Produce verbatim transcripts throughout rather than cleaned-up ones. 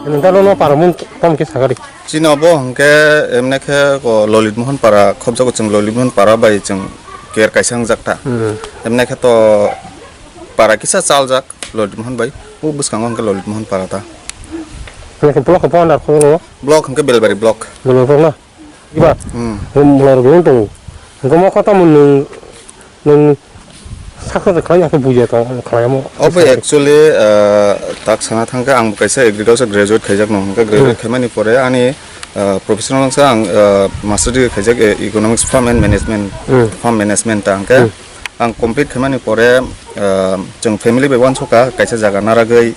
Nokdalo no para mung tom khe sagari. Chini obo hwnkhe emne khe ko Lolit Mohan para khobjago, chwng Lolit Mohan para bai chwng ker kaisa wngjak ta. Hmm. Emne khe to para kisa chaljak Lolit Mohan bai. O bwskango hwnkhe Lolit Mohan para ta. Hwnkhe block khe phone ar khobor no? Block hwnkhe Belbari block. Belbari block na? Iba? Hmm. Mula rok tongo. Hwnkhe mo kota mo nwng, nwng sakha khlai ya khe buya tong khlai mo. Obo actually, uh, tak sana thangkhe ang kaisa agriculture graduate khaijak no. Hwnkhe graduate Hmm. khaimani pore ani, uh, professional wngsa ang, uh, master degree khaijak, eh, economics farm and management, Hmm. farm management ta hwnkhe. Hmm. Ang complete khaimani pore, ah, chwng family bai uansukha kaisa jaga naragwi,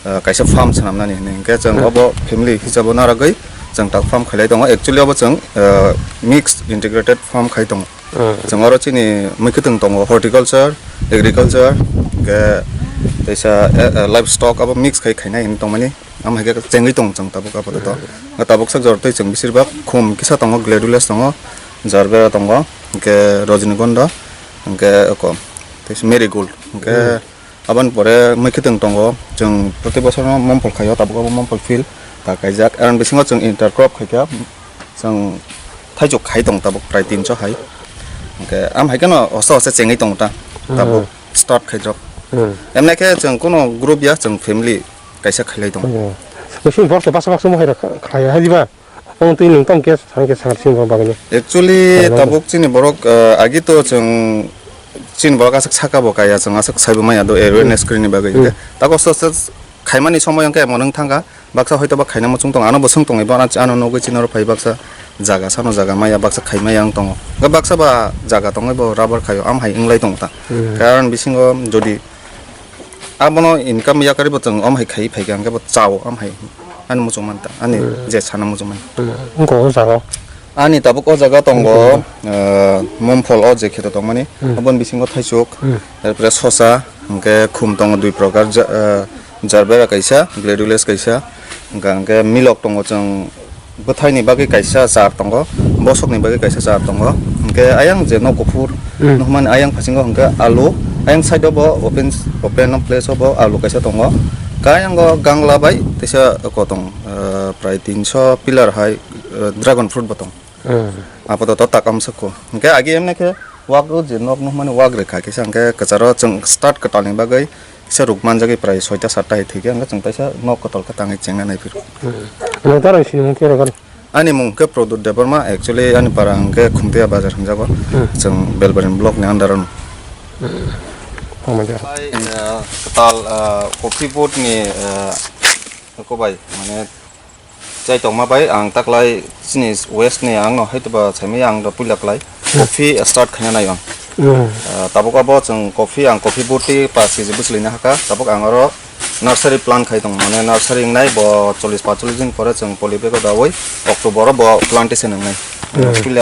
ah, kaisa farm swnamnani hinwi. Hwnkhe chwng Hmm. obo family hisabo naragwi chwng tak farm khailai tongo. Actually obo chwng, ah, mixed integrated farm khai tongo. Hmm. Chwng oro chini mwkhwtwng tongo, horticulture, agriculture, hwnkhe teisa, eh, eh, livestock abo mix khai khainai hinwi tongmani. Amo hai khe chengwi tongo chwng tabuk apato. Tabuk sak jora twi chwng bisirbak khum kisa tongo, gladulus tongo, jarbera tongo, hwnkhe rajinigonda, hwnkhe oko teisa marigold, hwnkhe Hmm. aboni pore mwkhwtwng tongo. Chwng proti bosor no momphol khaio, tabuk abo momphol field ta kaijak. Aroni bisingo chwng intercrop khaikha, chwng thaijok khai tong tabuk prai tinso hai. Hwnkhe am hai kheno hosta hosta chengwi tongo ta, tabuk Hmm. start khaijak. Hmm. Emne khe chwng kuno group ya, chwng family kaisa khailai tongo. Oh. Bising borok se basa baksa mohai rok khlai hai diba? Omo twi nwng tong khe sang khe sang sing bagwi. Actually, Khlai tabuk chini borok, eh, agi to chwng chini borok aswk saka bo kaya, chwng aswk sai bo maya do awareness Hmm. kwrwini bagwi. Hmm. Tako so, so khaimani somoy hwnkhe emo nwng thangkha, baksa hoito ba khaina muchung tong, ano bo swng tongwi bo ano, ano nugwi chini oro phai baksa jaga sano jaga maya baksa khai maya wng tongo. Hwnkhe baksa ba jaga tongwi bo rubber khaio, am hai wnglai tongo ta. Hmm. Karon bisingo jodi Abono income yakarwi bo chwng omo hai khaiwi phaikha, hwnkhe bo chao omo hai ani muchung manta, ani Hmm. je sana muchung mani. Hmm. Wngkha o jaga o? Ani tabuk o jaga tongo, Wngkha o? ah, mumphol o je kheto tongmani, Hmm. aboni bisingo thaisuk, Hmm. tarpore sosa, hwnkhe khum tongo dui prokar, ja-, ah, jarbera kaisa, gladulus kaisa, hwnkha hwnkhe milok tongo chwng, bwthaini bagwi kaisa char tongo, bosokni bagwi kaisa char tongo, hwnkhe ayang je nok kuphur Hmm. nukmani ayang phasingo hwnkhe alu, ayang side o bo open, open place o bo alu kaisa tongo, khe ayang o gangla bai teisa kotong, ah, prai tinso pillar hai, ah, dragon fruit bo tong. Hmm. Apatot tak amsukgo. Hwnkhe agi emne khe wak o je nok nukmani wak rwkha kisa hwnkhe kwcharo chwng start kwtalni bagwi kisa ruk manjagwi prai soita satta hai thwikhe hwnkhe chwng taisa nok kwtal khe tangwi chengna naiphuru. Hmm. Nwng taro sinimung khe rwgani? Ani mung khe Pradyot Debbarma, actually ani para hwnkhe Khumtiya bazar hwnjago. Hmm. Chwng Belbarini block ni under o. Hmm. Hambai de. Ai, eh, kwtal, eh, coffee board ni, eh, kobai, mane, Chai tongma bai ang taklai chini west ni ang no hai tuba saimaya ang do puila klai coffee start khaina nai ang. Hmm. Ah, tabuk abo chwng coffee ang coffee boti paanch K G bwchwlwi na haka tabuk ang oro nursery plan khai tong mane nursery wngnai bo chollish paanchchollish din pore chwng poly bag o dawi October o bo plantation wngnai. Hmm. Puila